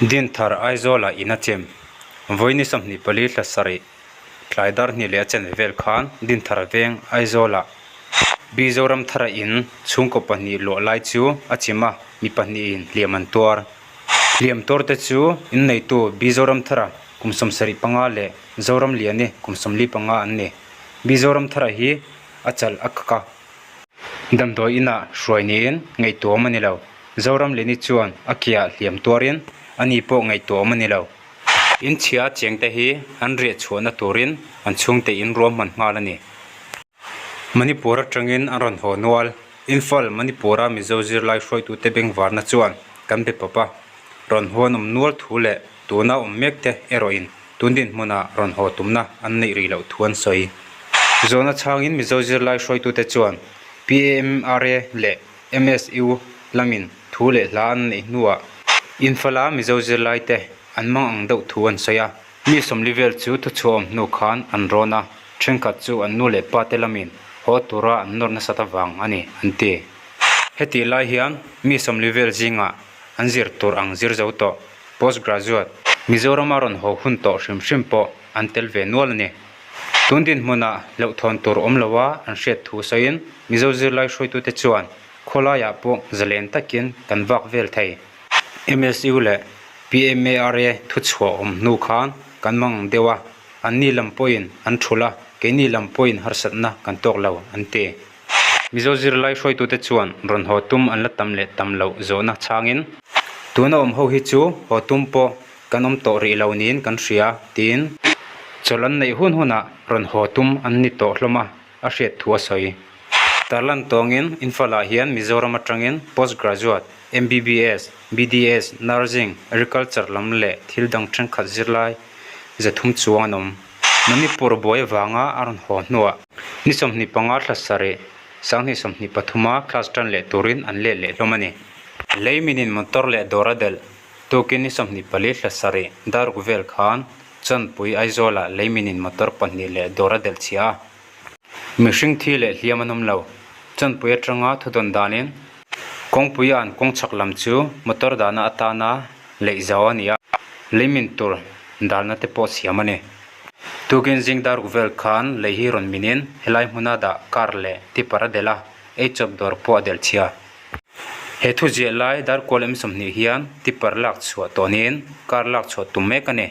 Dinthar Aizawlah in a chem. Vawi ni 24 thla sarih tlai dar hnih leh a chen vel khan Dinthar veng Aizawlah Mizoram thara in chhungkaw pahnih luah lai chu a chim a, mi pahnihin hliam an tuar. Hliam tuar te chu inneitu Mizoram thara kum 75 leh Zoram Liani kum 45 an ni. Mizoram thara hi a chalh a kak a. Damdawi inah hruai niin ngaihtuahawm a ni lo. Zoram Leni chuan a kiah hliam tuarin ani pawh ngaihtuahawm a ni lo. Inchhia chengte hi an riah chhuahna turin an chhungte in ruahman nghal a ni. Manipur atangin an rawn haw nual. Imphal, Manipur-a Mizo zirlai hruaitute bengvarna chuan kan be pawp a. Rawn haw an awm nual thu leh tuna awm mekte erawhin Tun dinhmunah rawn haw tumna an neih rih loh thu an sawi. Zawhna chhangin Mizo zirlai hruaitute chuan PAMRA leh MSU lamin thu leh hla an neih hnuah Imphal-a Mizo zirlaite an mang ang deuh thu an sawi a. Mi 40 vel chu thuchhuah awm hnu khan an rawn a, thenkhat chu an nu leh pate lamin haw tura an nawr nasat avang a ni, an ti. Hetih lai hian mi 40 vel zingah an zir tur ang zir zo tawh. Post Graduate, Mizorama rawn haw hun tawh hrim hrim pawh an tel ve nual a ni. Tun dinhmunah hlauhthawn tur awm loa an hriat thu sawiin Mizo zirlai hruaitute chuan khawlaiah pawh zalen takin kan vak vel thei. MSU leh PMARA thuchhuah awm hnu khan kan mang deuh a, anni lam pawhin an thulh a, keini lam pawhin harsatna kan tawk lo, an ti. Mizo zirlai hruaitute chuan rawn haw tum an la tam leh tam loh zawhna chhangin, Tuna awm ho hi chu haw tum pawh kan awm tawh rih lo niin kan hria, tiin chawlh an neih hun hunah rawn haw tum an ni tawh hlawm a, a hriat thu a sawi. Tarlan tawngin Imphal-ah hian Mizoram atangin Post Graduate, MBBS, BDS, Nursing, Agriculture lam leh thil dang thenkhat zirlai 300 chuang an awm. Manipur buai avanga a rawn haw hnuah ni 25 thla sarih 2023 a class tan leh turin an let leh hlawm a ni. Lei minin motor leh dawr a delh tukin ni 24 thla sarih daruk vel khan Chawnpui Aizawlah lei minin motor pahnih leh dawr a delh chhia a. Mihring thi leh hliam an awm lo. Chawnpui atanga thudawn danin kawngpui an kawng chhak lam chu motor dahna atana leih zau a ni a, leimin tur dalna te pawh siam a ni. Tukin zing daruk vel khan lei hi rawn minin helai hmuna dah car leh tipper a delh a, eichawp dawr pawh a delh chhia. He thu ziah lai darkual M 20 hian tipper lak chhuah tawh niin car lak chhuah tum mek a ni.